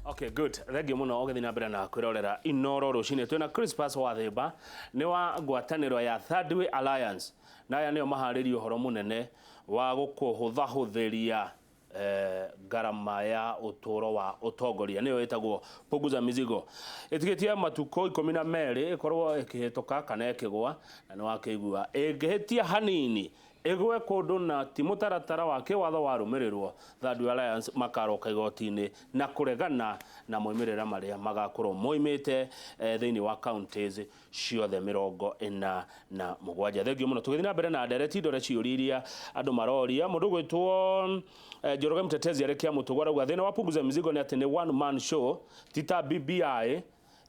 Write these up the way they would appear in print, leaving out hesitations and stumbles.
Okay, good. Thengiũ mũno ũgĩthiĩ na mbere na kwĩrorera Inoro rũcinĩ. Twĩna Crispus Wathĩmba nĩ wa ngwatanĩro ya Third Way Alliance, na aya nĩo maharĩrie ũhoro mũnene wa gũkũhũthahũthĩria ngarama ya ũtũũro wa ũtongoria, nĩyo ĩtagwo Punguza Mizigo. Ĩtigĩtie matukũ 12 ĩkorwo ĩkĩhĩtũka kana ĩkĩgwa, na nĩ wakĩigua ĩngĩhĩtia hanini ĩgwe kũndũ na ti mũtaratara wa kĩwatho warũmĩrĩrwo, Third Way Alliance makaroka igoti-inĩ na kũregana na moimĩrĩra marĩa magakorwo moimĩte thĩinĩ wa counties ciothe 47. Thengiũ mũno. Tũgĩthiĩ na mbere na ndereti, ndore ciũria iria andũ maroria. Mũndũ ũgwĩtwo Njoroge Mtetezi arĩ Kĩamũtũgũ arauga thĩna wa Punguza Mizigo nĩ atĩ nĩ one man show, ti ta BBI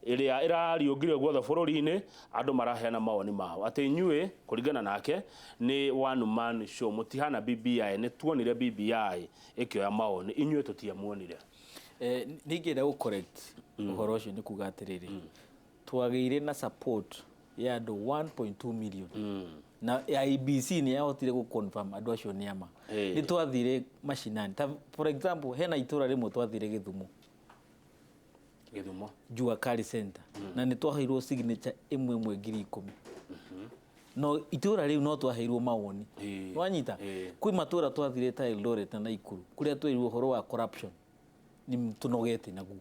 ĩrĩa ĩrariũngire guothe bũrũri-inĩ, andũ maraheana mawoni mao atĩ inyuĩ kũringana nake nĩ one man show, mũtihana BBI. Nĩ tuonire BBI ĩkĩoya mawoni, inyuĩ tũtiamuonire. Ningĩenda gũ correct ũhoro ũcio nĩ kuga atĩrĩrĩ, twagĩire na support ya andũ 1.2 million na IEBC nĩ yahotire gũ confirm andũ acio nĩ ama. Nĩ twathire mashinani, ta for example hena itũra rĩmwe twathire Gĩthumo. Gĩthumo. Jua Kali Center, na nĩ twaheirwo signature ĩmwe ĩmwe 10,000, no itũra rĩu no twaheirwo mawoni. Wanyita? Kwĩ matũra twathire ta Eldoret na Naikuru kũrĩa twerirwo ũhoro wa corruption nĩ tũnogete naguo,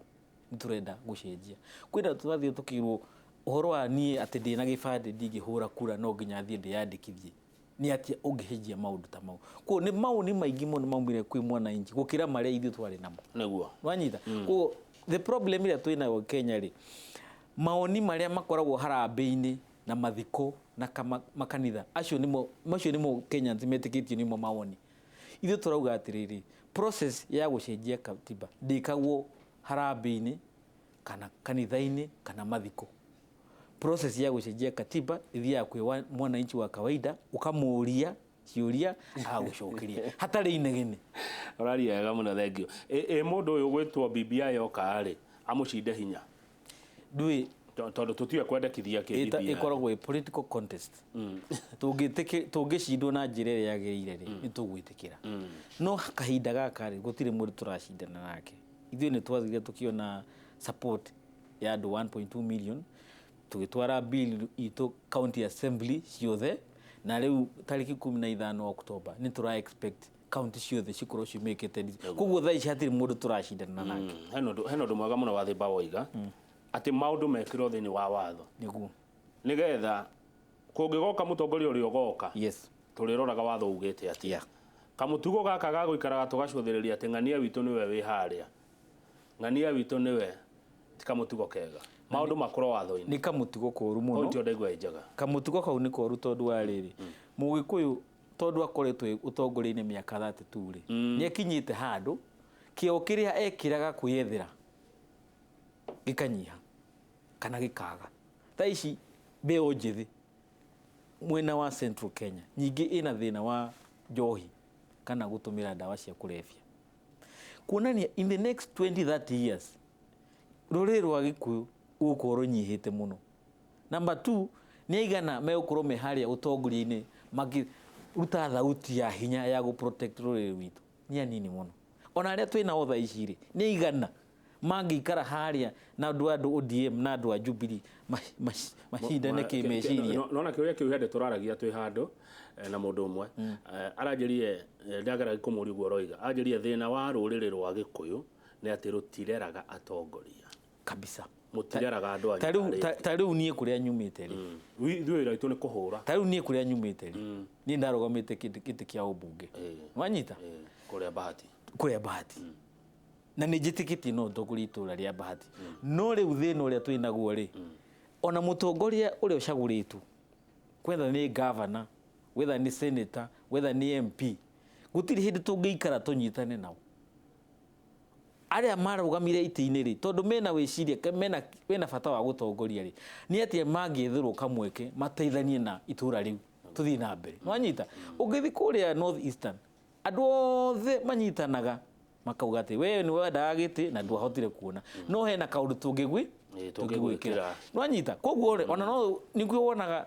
nĩ tũrenda gũcenjia. Kwĩna twathire tũkĩrwo ũhoro wa niĩ atĩ ndĩna gĩbandĩ ndingĩhũra kura, no nginya thiĩ ndĩyandĩkithie. Nĩ atĩa ũngĩcenjia maũndũ ta mau? Koguo nĩ mawoni maingĩ mũno maumire kwĩ mwananchi gũkĩra marĩa ithuĩ twarĩ namo. Wanyita? Koguo the problem ĩrĩa twĩ nayo Kenya rĩ, mawoni marĩa makoragwo harambĩ-inĩ na mathiko na makanitha, acio nĩmo, macio nĩmo Kenyans metĩkĩtio nĩmo mawoni. Ithuĩ tũrauga atĩrĩrĩ, process ya gũcenjia katiba ndĩkagwo harambĩ-inĩ kana kanitha-inĩ kana mathiko. Process ya gũcenjia katiba ĩthiaga kwĩ mwananchi wa kawaida, ũkamũria ciũria agagũcokeria hatarĩ inegene. Ũraria wega mũno, thengiũ. Ĩ mũndũ ũyũ ũgwĩtwo BBI oka rĩ, amũcinde hinya? Ndũĩ. Tondũ tũtiũĩ kwendekithia kĩ BBI. Ĩkoragwo ĩ political contest. Tũngĩcindwo na njĩra ĩrĩa yagĩrĩire rĩ, nĩ tũgwĩtĩkĩra. No kahinda gaka rĩ, gũtirĩ mũndũ tũracindana nake. Ithuĩ nĩ twathire tũkĩona support ya andũ 1.2 million, tũgĩtwara bill itũ county assembly ciothe, na rĩu tarĩki 15 October nĩ tũra expect county ciothe cikorwo cimĩkĩte. Koguo thaa ici hatirĩ mũndũ tũracindana nake. Hena ũndũ mwega mũno Wathimba woiga, atĩ maũndũ mekĩrwo thĩinĩ wa watho. Nĩguo. Nĩgetha kũngĩgoka mũtongoria ũrĩa ũgoka, tũrĩroraga watho ugĩte atĩa. Kamũtugo gaka ga gũikaraga tũgacũthĩrĩria atĩ ng'ania witũ nĩwe wĩ harĩa, ng'ania witũ nĩwe, ti kamũtugo kega. Maũndũ makorwo watho-inĩ. Nĩ kamũtugo koru mũno. Point ĩyo ndaigua ĩ njega. Kamũtugo kau nĩ koru tondũ wa rĩrĩ, Mũgĩkũyũ tondũ akoretwo ũtongoria-inĩ mĩaka 32 rĩ, nĩ akinyĩte handũ kĩo kĩrĩa ekĩraga kwĩyethera gĩkanyiha kana gĩkaga. Thaa ici mbeũ njĩthĩ mwena wa Central Kenya nyingĩ ĩna thĩna wa njohi kana gũtũmĩra ndawa cia kũrebia. Kuonania in the next 20 30 years rũrĩrĩ rwa Gĩkũyũ rũgũkorwo rũnyihĩte mũno. Number two, nĩ aigana megũkorwo me harĩa ũtongoria-inĩ makĩruta thauti ya hinya ya gũ protect rũrĩrĩ rwitũ? Nĩ anini mũno. Ona arĩa twĩ nao thaa ici rĩ, nĩ aigana mangĩikara harĩa na andũ a ODM na andũ a Jubilee macindane kĩmeciria? Nona kĩũria kĩu hĩndĩ tũraragia twĩ handũ na mũndũ ũmwe aranjĩrie, ndageragia kũmũria ũguo ũroiga, anjĩrie thĩna wa rũrĩrĩ rwa Gĩkũyũ nĩ atĩ rũtireraga atongoria. Kabisa. Mũtireraga andũ anyu. Ta rĩu niĩ kũrĩa nyumĩte rĩ, Ithuĩ wĩra witũ nĩ kũhũra. Ta rĩu niĩ kũrĩa nyumĩte rĩ, niĩ ndarũgamĩte gĩtĩ kĩa ũmbunge. Wanyita? Kũrĩa Bahati. Kũrĩa Bahati. Na nĩ njĩtĩkĩtie no ntongorie itũra rĩa Bahati. No rĩu thĩna ũrĩa twĩ naguo rĩ, ona mũtongoria ũrĩa ũcagũrĩtwo, whether nĩ governor, whether nĩ senator, whether nĩ MP, gũtirĩ hĩndĩ tũngĩikara tũnyitane nao. Arĩa marũgamire itĩ-inĩ rĩ, tondũ mena wĩciria, mena bata wa gũtongoria rĩ, nĩ atĩa mangĩetherwo kamweke mateithanie na itũra rĩu tũthiĩ na mbere. Wanyita? Ũngĩthiĩ kũrĩa North Eastern, andũ othe manyitanaga makauga atĩ we nĩ wendaga gĩtĩ na ndwahotire kuona, no hena kaũndũ tũngĩgwĩkĩra. Nwanyita? Koguo rĩ, ona no nĩguo wonaga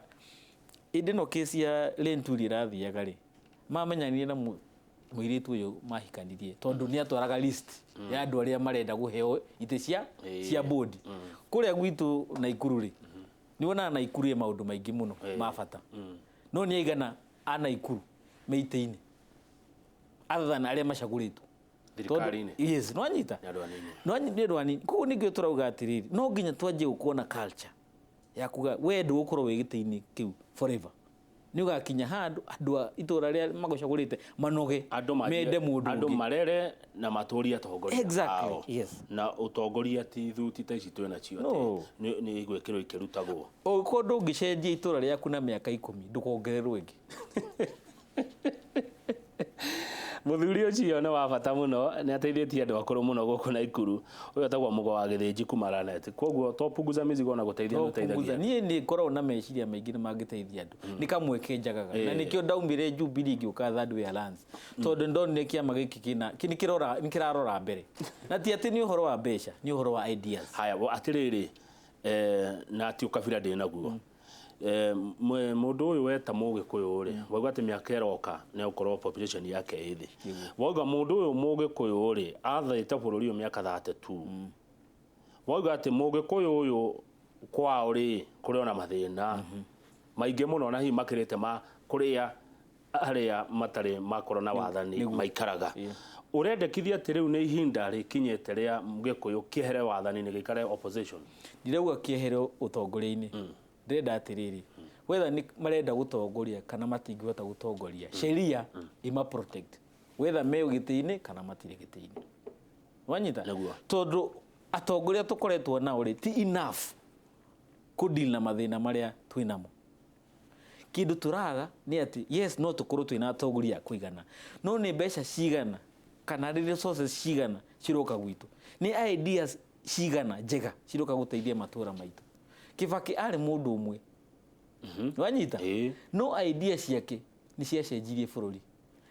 hĩndĩ ĩno kesi ya Lenturi ĩrathiaga rĩ, mamenyanire na Mũirĩtu ũyũ mahikanirie tondũ nĩ atwaraga list ya andũ arĩa marenda kũheo itĩ cia board kũrĩa gwitũ Naikuru rĩ. Nĩ wonaga Naikuru ĩ maũndũ maingĩ mũno ma bata, no nĩ aigana a Naikuru me itĩ-inĩ other than arĩa macagũrĩtwo? Thirikari-inĩ. Yes, nwanyita? Nĩ andũ anini. Nĩ andũ anini. Koguo nĩkĩo tũrauga atĩrĩrĩ, no nginya twanjie gũkorwo na culture ya kuga we ndũgũkorwo wĩ gĩtĩ-inĩ kĩu forever. Nĩ ũgakinya handũ andũ a itũra rĩa magũcagũrĩte manoge, andũ mende mũndũ andũ ũngĩ. Marere na matũrie atongoria ao. Na ũtongoria ti thuti ta ici twĩ nacio No. atĩ nĩ gwĩkĩrwo ikĩrutagwo. Ũngĩkorwo ndũngĩcenjia itũra rĩaku na mĩaka 10, ndũkongererwo ĩngĩ. Mũthuri ũcio nĩ wa bata mũno, nĩ ateithĩtie andũ akũrũ mũno gũkũ Naikuru. Ũyũ etagwo Mũgo wa Gĩthĩnji kuma Lanet. Koguo to punguza mizigo na gũteithia nĩ Punguza. ũteithagia. Niĩ nĩ ngoragwo na meciria maingĩ nĩ mangĩteithia andũ, nĩ kamweke njagaga, na nĩkĩo ndaumire Jubilee ngĩũka Third Way Alliance, tondũ ndonire kĩama gĩkĩ kĩna nĩ kĩrarora mbere, na ti atĩ nĩ ũhoro wa mbeca, nĩ ũhoro wa ideas. Haya, atĩrĩrĩ, na ti ũkabira ndĩ naguo. Mũndũ ũyũ weta mũgĩkũyũ rĩ, wauga atĩ mĩaka ĩroka nĩ egũkorwo population yake ĩ thĩ. Wauga mũndũ ũyũ mũgĩkũyũ rĩ, athĩte bũrũri ũyũ mĩaka 32. Wauga atĩ mũgĩkũyũ ũyũ kwao rĩ, kũrĩ ona mathĩna maingĩ mũno, na hihi makĩrĩte ma kũrĩa arĩa matarĩ makorwo na wathani maikaraga. Ũrendekithia atĩ rĩu nĩ ihinda rĩkinyĩte rĩa gĩkũyũ kĩehere wathani-inĩ, gĩikare opposition? Ndirauga kĩehere ũtongoria-inĩ. Ndĩrenda atĩrĩrĩ, whether nĩ marenda gũtongoria kana matingĩhota gũtongoria, sheria ima protect whether me gĩtĩ-inĩ kana matirĩ gĩtĩ-inĩ. Wanyita? Nĩguo. Tondũ atongoria tũkoretwo nao rĩ, ti enough kũdeal na mathĩna marĩa twĩ namo. Kĩndũ tũraga nĩ atĩ yes, no tũkorwo twĩna atongoria a kũigana, no nĩ mbeca cigana kana nĩ resources cigana ciroka gwitũ, nĩ ideas cigana njega ciroka gũteithia matũra maitũ? Kibaki arĩ mũndũ ũmwe, wanyita? Ĩĩ. No idea ciake nĩ ciacenjirie bũrũri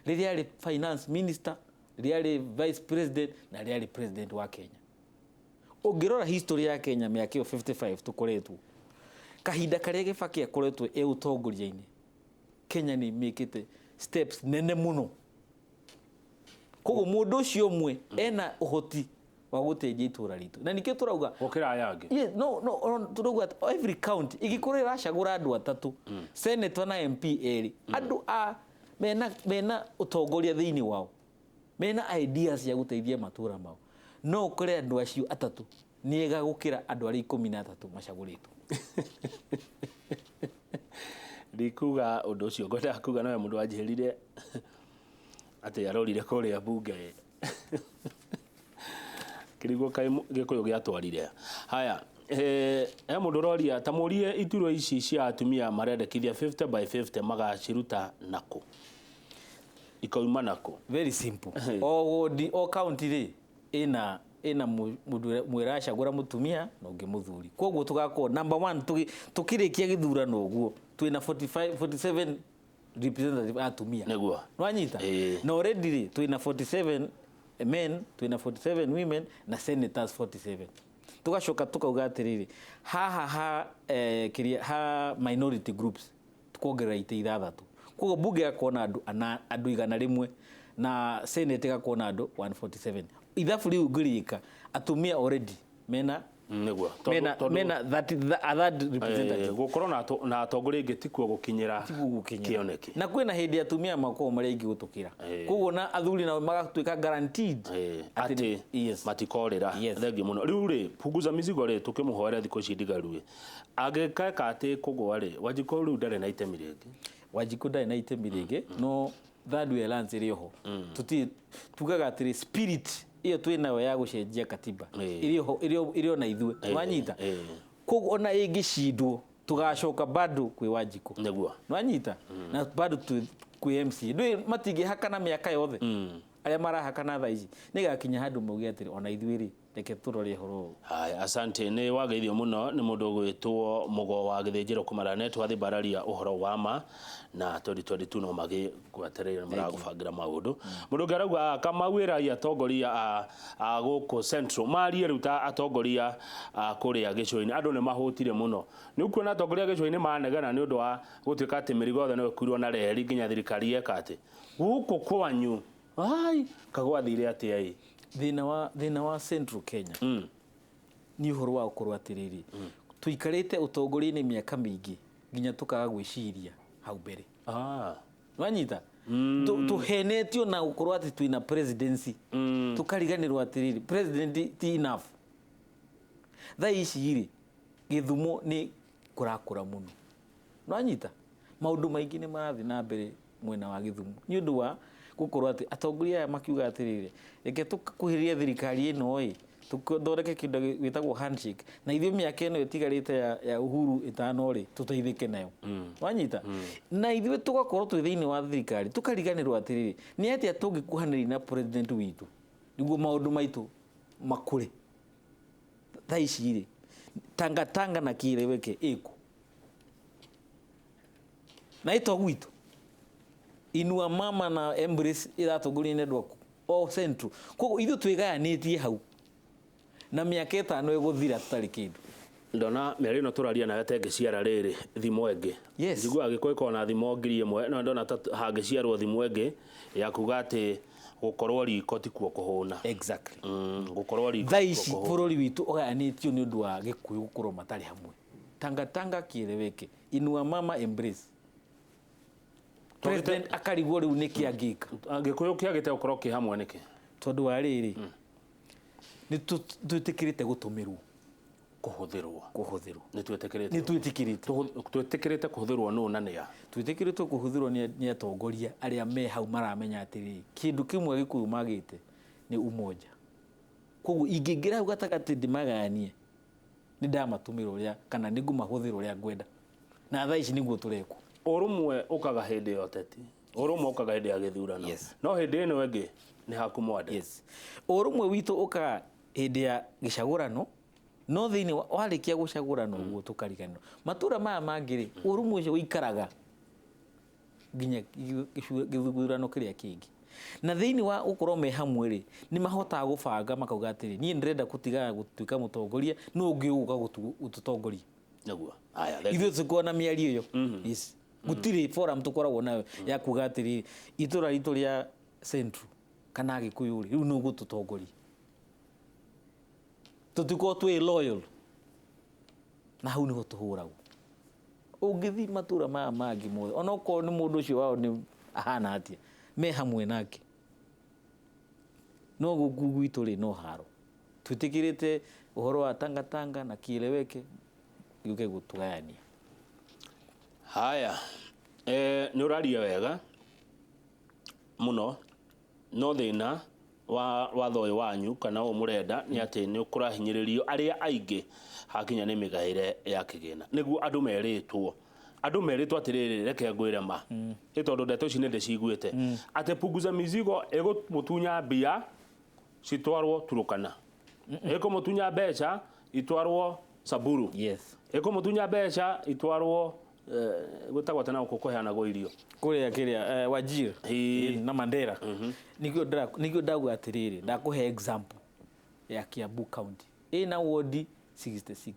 rĩrĩa arĩ finance minister, rĩrĩa arĩ vice president na rĩrĩa arĩ president wa Kenya. Ũngĩrora history ya Kenya, mĩaka ĩyo 55 tũkoretwo, kahinda karĩa Kibaki akoretwo e ũtongoria-inĩ, Kenya nĩ ĩmĩkĩte steps nene mũno. Koguo mũndũ ũcio ũmwe ena ũhoti wa gũteithia itũra ritũ, na nĩkĩo tũrauga gũkĩra aya angĩ. Yeah, no, tũrauga atĩ every county ĩngĩkorwo ĩracagũra andũ atatũ, senator na MP erĩ, andũ a mena ũtongoria thĩinĩ wao, mena ideas cia gũteithia matũra mao, no ũkore andũ acio atatũ nĩ ega gũkĩra andũ arĩa 13 macagũrĩtwo. Ndikuga ũndũ ũcio, ngwendaga kuga nowe mũndũ wanjĩrire atĩ arorire kũrĩa bunge kĩrigwo kaĩ gĩkũyũ gĩatwarire. Haya, he mũndũ ũroria ta mũrie iturwa ici cia atumia marendekithia 50 by 50 magaciruta nakũ, ikauma nakũ? Very simple. O wodi, o county rĩ, ĩna mũndũ mwĩracagũra mũtumia na ũngĩ mũthuri. Koguo tũgakorwo number one, tũkĩrĩkia gĩthurano ũguo twĩna 45 47 representative atumia. Nwanyita? Ĩĩ. Na already rĩ, twĩna 47 men, twĩna 47 women na senators 47. Tugacoka tukauga atĩrĩrĩ, haha ha kĩrĩa ha minority groups tukongerera itĩ ithathatũ. Koguo bunge ĩgakorwo na andũ andũ 100 na senate ĩgakorwo na andũ 147. Ithabu rĩu ngĩrĩka, atumia already mena mena mena that a third representative. Gũkorwo na atongoria aingĩ tikuo gũkinyĩra kĩoneki. Na kwĩna hĩndĩ atumia makoragwo marĩ aingĩ gũtũkĩra, koguo na athuri nao magatuĩka guaranteed atĩ matikorĩra. Thengiũ mũno. Rĩu rĩ, punguza mizigo rĩ, tũkĩmũhoera thikũ ici ndigaruĩ angĩkeka atĩ kũgũa rĩ, Wanjikũ rĩu ndarĩ na itemi rĩngĩ. Wanjikũ ndarĩ na itemi rĩngĩ, no Third Way Alliance ĩrĩ oho. Tũtirĩ tugaga atĩrĩ, spirit ĩyo twĩ nayo ya gũcenjia katiba ĩrĩ oho, ĩrĩ ona ithuĩ. Wanyita? Koguo ona ĩngĩcindwo, tũgacoka bado kwĩ Wanjikũ. Nwanyita? Na bado kwĩ MCA ndũĩ matingĩhakana mĩaka yothe arĩa marahakana thaa ici, nĩgakinya handũ mauge atĩrĩ, ona ithuĩ rĩ, reke tũrore ũhoro ũyũ. Haya, asante. Nĩ wageithio mũno nĩ mũndũ ũgwĩtwo Mũgo wa Gĩthĩnjĩro kuma Lanet. Wathiĩ mbararia ũhoro wa ma na 2022 no magĩgwetereire maragũbangĩra maũndũ. Mũndũ ũngĩ arauga, Kamau ĩrai atongoria a gũkũ Central marie rĩu ta atongoria a kũrĩa gĩcũa-inĩ. Andũ nĩ mahũtire mũno. Nĩ ũkuona atongoria a gĩcũa-inĩ manegena nĩ ũndũ wa gũtuĩka atĩ mĩrigo yothe no ĩkuirwo na reri nginya thirikari yeka atĩ gũkũ kwanyu. Ai, kagwathire atia ĩ? Thĩna wa Central Kenya nĩ ũhoro wa gũkorwo atĩrĩrĩ, tũikarĩte ũtongoria-inĩ mĩaka mĩingĩ nginya tũkaga gwĩciria hau mbere. Wanyita? Tũhenetio na gũkorwo atĩ twĩna presidency, tũkariganĩrwo atĩrĩrĩ, president ti enough. Thaa ici rĩ, Gĩthumo nĩ kũrakũra mũno. Nwanyita? Maũndũ maingĩ nĩ marathiĩ na mbere mwena wa Gĩthumo nĩ ũndũ wa gũkorwo atĩ atongoria aya makiuga atĩrĩrĩ, reke tũkuhĩrĩrie thirikari ĩno ĩ, tũthondeke kĩndũ gĩtagwo handshake na ithuĩ mĩaka ĩno ĩtigarĩte ya Uhuru 5 rĩ, tũteithĩke nayo. Wanyita? Na ithuĩ tũgakorwo twĩ thĩinĩ wa thirikari, tũkariganĩrwo atĩrĩrĩ, nĩ atĩa tũngĩkuhanĩrĩria na president witũ nĩguo maũndũ maitũ makũre. Thaa ici rĩ, Tangatanga na Kieleweke ĩkũ na ĩto gwitũ, Inua Mama na Embrace ĩratongoria nĩ andũ aku o Central. Koguo ithuĩ twĩgayanĩtie hau na mĩaka 5 ĩgũthira tũtarĩ kĩndũ. Ndona mĩario ĩno tũraria nayo tengĩciara rĩrĩ thimo ĩngĩ. Njiguaga Gĩkũyũ ĩkoragwo na thimo 1000, no ndona ta hangĩciarwo thimo ĩngĩ ya kuga atĩ gũkorwo riko tikuo kũhũna. Gũkorwo riko Thaa tikuo ici kũhũna. bũrũri witũ ũgayanĩtio nĩ ũndũ wa Gĩkũyũ gũkorwo matarĩ hamwe. Tangatanga, Kieleweke, Inua Mama, Embrace. President akarigwo rĩu nĩkĩ angĩka. Gĩkũyũ kĩagĩte gũkorwo kĩ hamwe nĩkĩ? Tondũ wa rĩrĩ, nĩ twĩtĩkĩrĩte gũtũmĩrwo. Kũhũthĩrwo. Kũhũthĩrwo. Nĩ twĩtĩkĩrĩte. Nĩ twĩtĩkĩrĩte. Twĩtĩkĩrĩte kũhũthĩrwo nũ na nĩa? Twĩtĩkĩrĩtwo kũhũthĩrwo nĩ atongoria arĩa me hau maramenya atĩrĩrĩ, kĩndũ kĩmwe Gĩkũyũ magĩte nĩ umoja. Koguo ingĩingĩra hau gatagatĩ ndĩmagayanie, nĩ ndamatũmĩra ũrĩa kana nĩ ngũmahũthĩra ũrĩa ngwenda. Na thaa ici nĩguo tũrekwo. Ũrũmwe ũkaga hĩndĩ ya ũteti, ũrũmwe ũkaga hĩndĩ ya gĩthurano. No hĩndĩ ĩno ĩngĩ nĩ haku mwande. Ũrũmwe witũ ũkaga hĩndĩ ya gĩcagũrano, no thĩinĩ warĩkia gũcagũrana ũguo tũkariganĩrwo. Matũra maya mangĩ rĩ, ũrũmwe ũcio ũikaraga nginya gĩthurano kĩrĩa kĩngĩ. Na thĩinĩ wa gũkorwo me hamwe rĩ, nĩ mahotaga gũbanga makauga atĩrĩ, niĩ ndĩrenda gũtigana gũtuĩka mũtongoria, nũ ũngĩ ũgũka gũtũtongoria. Nĩguo. Haya, thank Ithuĩ tũkoragwo na mĩario ĩyo. Gũtirĩ forum tũkoragwo nayo ya kuga atĩrĩrĩ, itũra ritũ rĩa Central kana Gĩkũyũ rĩ, rĩu nĩ ũgũtũtongoria. Tũtikoragwo twĩ loyal. Na hau nĩho tũhũragwo. Ũngĩthiĩ matũra maya mangĩ mothe, onokorwo nĩ mũndũ ũcio wao nĩ ahana atĩa, me hamwe nake. No gũkũ gwitũ rĩ, no haro. Twĩtĩkĩrĩte ũhoro wa Tangatanga na Kieleweke gĩũke gũtũgayania. Haya, nĩ ũraria wega mũno, no thĩna wa watho ũyũ wanyu kana ũyũ mũrenda nĩ atĩ nĩ ũkũrahinyĩrĩrio arĩa aingĩ hakinya nĩ mĩgaĩre ya kĩgĩna. Nĩguo andũ merĩtwo. Andũ merĩtwo atĩrĩrĩ, reke ngwĩre ma. Ĩ tondũ ndeto ici nĩ ndĩciguĩte. Atĩ punguza mizigo ĩgũmũtunya mbia citwarwo Turukana. Ĩkũmũtunya mbeca itwarwo Samburu. Ĩkũmũtunya mbeca itwarwo gwĩtagwo atĩ na gũkũ kũheanagwo irio. Kũrĩa kĩrĩa, Wajir. Na Mandera. Nĩkĩo ndauga atĩrĩrĩ, ndakũhe example ya Kiambu County. Ĩna wodi 66.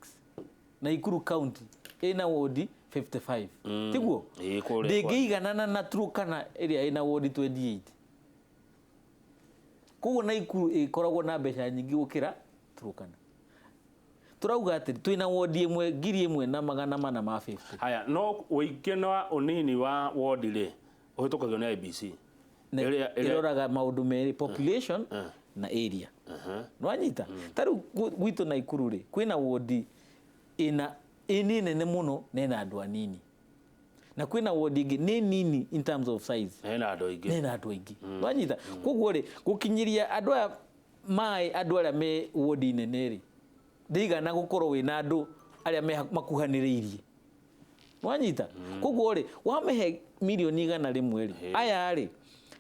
Nakuru County ĩna wodi 55. Tiguo? Ĩĩ, kũrĩa kwa- Ndĩngĩiganana na Turkana ĩrĩa ĩna wodi 28. Koguo Nakuru ĩkoragwo na mbeca nyingĩ gũkĩra Turkana. Tũrauga atĩ twĩna wodi ĩmwe ngiri ĩmwe na magana mana ma 50. Haya, no ũingĩ na ũnini wa wodi rĩ, ũhĩtũkagio nĩ IEBC. Na ĩroraga maũndũ merĩ, population na area. Nĩwanyita? Ta rĩu gwitũ Nakuru rĩ, kwĩna wodi ĩna nĩ nene mũno na ĩna andũ anini. Na kwĩna wodi ĩngĩ nĩ nini in terms of size. Na ĩna andũ aingĩ. Na ĩna andũ aingĩ. Nĩwanyita? Koguo rĩ, gũkinyĩria andũ aya maĩ, andũ arĩa me wodi nene rĩ, ndĩigana gũkorwo wĩna andũ arĩa me makuhanĩrĩirie. Nĩwanyita? Koguo rĩ, wamĩhe mirioni 100 rĩ, aya rĩ,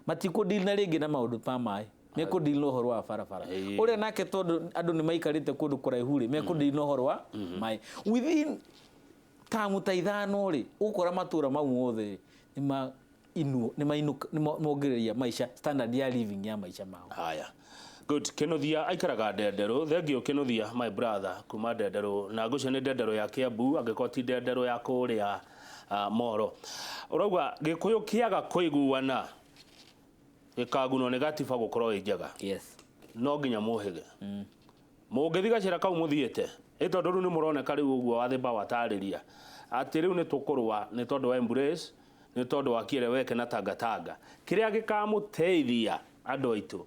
matikũ-deal na rĩngĩ na maũndũ ma maĩ. Mekũ-deal na ũhoro wa barabara. Ũrĩa nake tondũ andũ nĩ maikarĩte kũndũ kũraihu rĩ, mekũ-deal na ũhoro wa maĩ. Within tamu ta 5 rĩ, ũgũkora matũra mau mothe nĩ mongereria maica, standard ya living ya maica mao. Haya. Good. Kinuthia aikaraga Ndenderũ. Thank you Kinuthia, my brother, kuma Ndenderũ. Na ngũcio nĩ Ndenderũ ya Kiambu, angĩkorwo ti Ndenderũ ya kũrĩa Moro. Ũrauga Gĩkũyũ kĩaga kũiguana. Gĩkagunwo nĩ gatiba gũkorwo ĩ njega. Yes. No nginya mũhĩge. Mũngĩthiĩ gacĩra kau mũthiĩte, ĩ tondũ rĩu nĩ mũroneka rĩu ũguo Wathĩmba watarĩria atĩ rĩu nĩ tũkũrũa nĩ tondũ wa embrace, nĩ tondũ wa kieleweke na tangatanga. Kĩrĩa gĩkamũteithia andũ aitũ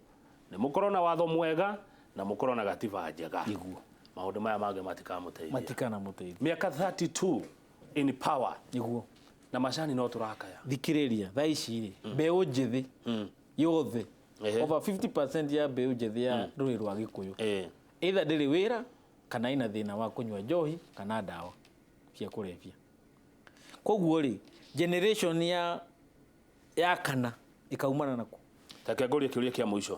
nĩ mũkorwo na watho mwega na mũkorwo na gatiba njega. Nĩguo. Maũndũ maya mangĩ matikamũteithia. Matikanamũteithia. Mĩaka 32 in power. Nĩguo. Na macani no tũrakaya. Thikĩrĩria thaa ici rĩ, mbeũ njĩthĩ yothe, over 50% ya mbeũ njĩthĩ ya rũrĩrĩ rwa Gĩkũyũ either ndĩrĩ wĩra kana ina thĩna wa kũnyua njohi kana ndawa cia kũrebia. Koguo rĩ, generation ya kana ĩkaumana naku. Reke ngũrie kĩũria kĩa mũico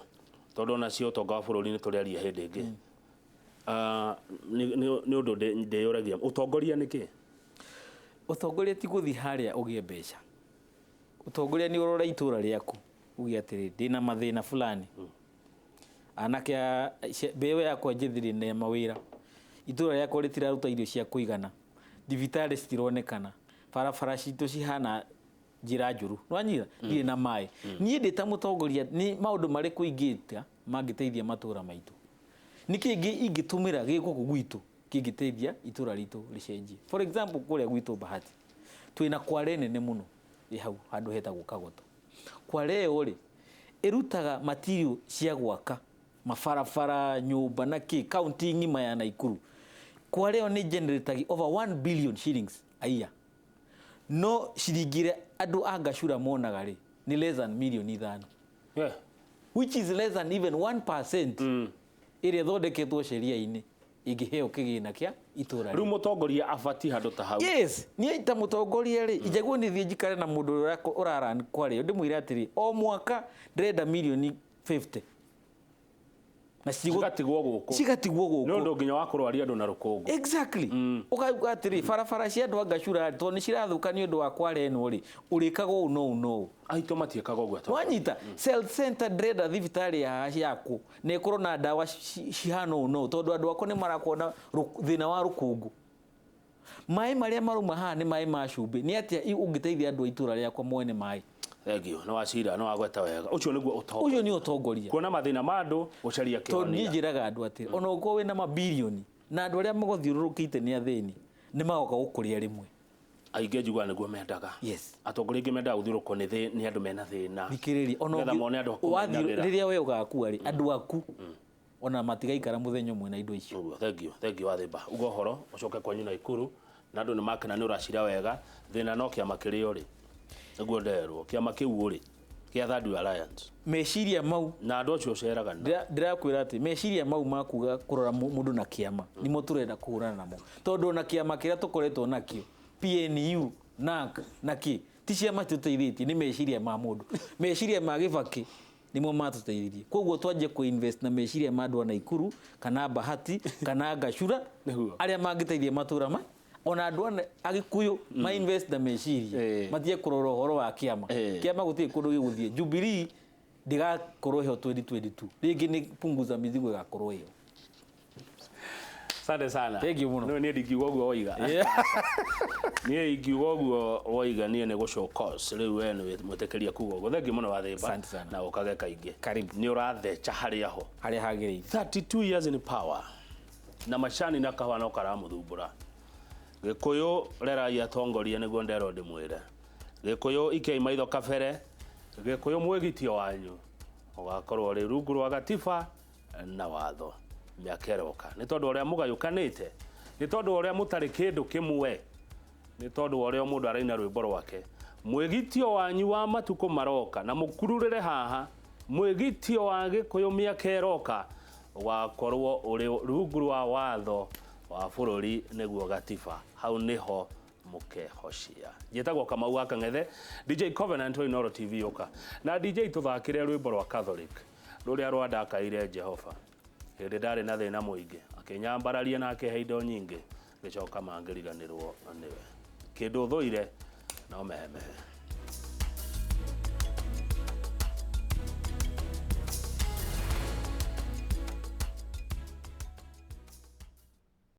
tondũ onacio ũtonga wa bũrũri nĩ tũrĩaria hĩndĩ ĩngĩ. Nĩ ũndũ ndĩyũragia, ũtongoria nĩ kĩ? Ũtongoria ti gũthiĩ harĩa ũgĩe mbeca. Ũtongoria nĩ ũrore itũra rĩaku uge atĩrĩ, ndĩna mathĩna fulani. Anake a mbeũ yakwa njĩthĩ ndĩna mawĩra. Itũra rĩakwa rĩtiraruta irio cia kũigana. Thibitarĩ citironekana. Barabara citũ cihana njĩra njũru. Nĩwanyita? Ndirĩ na maĩ. Niĩ ndĩ ta mũtongoria nĩ maũndũ marĩkũ ingĩka mangĩteithia matũra maitũ? Nĩkĩ ingĩtũmĩra gĩ gũkũ gwitũ kĩngĩteithia itũra ritũ rĩcenjie? For example, kũrĩa gwitũ Bahati twĩna kware nene mũno ĩ hau handũ hetagwo Kagoto. Kware ĩyo rĩ, ĩrutaga material cia gwaka mabarabara, nyũmba na kĩ, kaunti ng'ima ya Nakuru. Kware ĩyo nĩ generatagi over 1 billion shillings a year. No ciringi iria andũ a Gachura monaga rĩ, nĩ less than milioni 5. Which is less than even 1% ĩrĩa ĩthondeketwo sheria-inĩ ĩngĩheo kĩgĩna kĩa itũra rĩu. Mũtongoria abatiĩ handũ ta hau. Yes, niĩ ta mũtongoria rĩ, njagwo nĩ thiĩ njikare na mũndũ ũrĩa ũraran kware, ndĩmwĩre atĩrĩ, o mwaka ndĩrenda milioni 50. Na cigatigwo gũkũ. Cigatigwo gũkũ. Nĩ ũndũ nginya wa kũrwaria andũ na rũkũngũ. Exactly. Ũkauga atĩrĩ, barabara cia andũ a Gachura tondũ nĩ cirathũka nĩ ũndũ wa kware ĩno rĩ, ũrĩkaga ũũ no ũũ no ũũ. Aitũ matiĩkaga ũguo. Wanyita, health center ndĩrenda thibitarĩ ya yakwo na ĩkorwo na ndawa cihana ũũ no ũũ tondũ andũ akwa nĩ marakorwo na thĩna wa rũkũngũ. Maĩ marĩa marauma haha nĩ maĩ ma cumbĩ. Nĩ atĩa ũngĩteithia andũ a itũra rĩakwa mone maĩ? Thank you. Nĩ wacira, nĩ wagweta wega. Ũcio nĩguo ũtongoria. Ũcio nĩ ũtongoria. Kuona mathĩna ma andũ, gũcaria Tondũ niĩ kĩhonia. njĩraga andũ atĩrĩ, ona ũkorwo wĩna mabirioni na andũ arĩa magũthiũrũrũkĩte nĩ athĩni, nĩ magoka gũkũrĩa rĩmwe. Aingĩ njiguaga nĩguo mendaga. Yes. Atongoria aingĩ mendaga gũthiũrũrũkwo nĩ andũ mena thĩna. Thikĩrĩria, ona Nĩgetha mone andũ a kũmainamĩra. rĩrĩa we ũgakua rĩ, andũ aku ona matigaikara mũthenya ũmwe na indo icio. Ũguo, thank you, thank you Wathimba. Uga ũhoro, ũcoke kwanyu Naikuru, na andũ nĩ makena nĩ ũracira wega, thĩna no kĩama kĩrĩa ũrĩ. Nĩguo nderwo, kĩama kĩu ũrĩ, kĩa Third Way Alliance. Meciria mau na andũ acio ũceraga nao. Ndĩrakwĩra atĩ meciria mau ma kuga kũrora mũndũ na kĩama nĩmo tũrenda kũhũrana namo, tondũ ona kĩama kĩrĩa tũkoretwo nakĩo PNU, NAC na kĩ ti ciama tũteithĩtie, nĩ meciria ma mũndũ. Meciria ma Gĩbakĩ nĩmo matũteithirie. Koguo twanjie kũ-invest na meciria ma andũ a Naikuru kana Bahati kana Gachura Nĩguo. arĩa mangĩteithia matũra ma ona andũ a Gĩkũyũ ma invest na meciria, matige kũrora ũhoro wa kĩama. Kĩama gũtirĩ kũndũ gĩgũthiĩ. Jubilee ndĩgakorwo ĩho 2022, rĩngĩ nĩ punguza mizigo ĩgakorwo ĩho. Asante sana. Thank you mũno. No niĩ ndingiuga ũguo woiga. Niĩ ingiuga ũguo woiga niĩ nĩ gũ show cause. Rĩu we nĩ mwĩtĩkĩria kuga ũguo. Thank you mũno Wathimba. Asante sana. Na ũkage kaingĩ. Karibu. Nĩ ũratheca harĩa ho. Harĩa hagĩrĩire. 32 years in power. Na macani na kahũa no karamũthumbũra. Gĩkũyũ rerai atongoria nĩguo nderwo ndĩmwĩre. Gĩkũyũ ikiai maitho kabere. Gĩkũyũ mwĩgitio wanyu ũgakorwo ũrĩ rungu rwa gatiba na watho mĩaka ĩroka. Nĩ tondũ ũrĩa mũgayũkanĩte, nĩ tondũ ũrĩa mũtarĩ kĩndũ kĩmwe, nĩ tondũ ũrĩa mũndũ araina rwĩmbo rwake. Mwĩgitio wanyu wa matukũ maroka na mũkururĩre haha, mwĩgitio wa Gĩkũyũ mĩaka ĩroka ũgakorwo ũrĩ rungu rwa watho wa bũrũri nĩguo gatiba. Hau nĩho mũkehocia. Njĩtagwo Kamau wa Kang'ethe, DJ Covenant wa Inooro TV ũka. Na DJ tũthakĩre rwĩmbo rwa Catholic rũrĩa rwandakaire Jehova. Hĩndĩ ndarĩ na thĩna mũingĩ, akĩnyambararia na akĩhe indo nyingĩ, ngĩcoka mangĩriganĩrwo nĩwe. Kĩndũ thũire no mehemehe.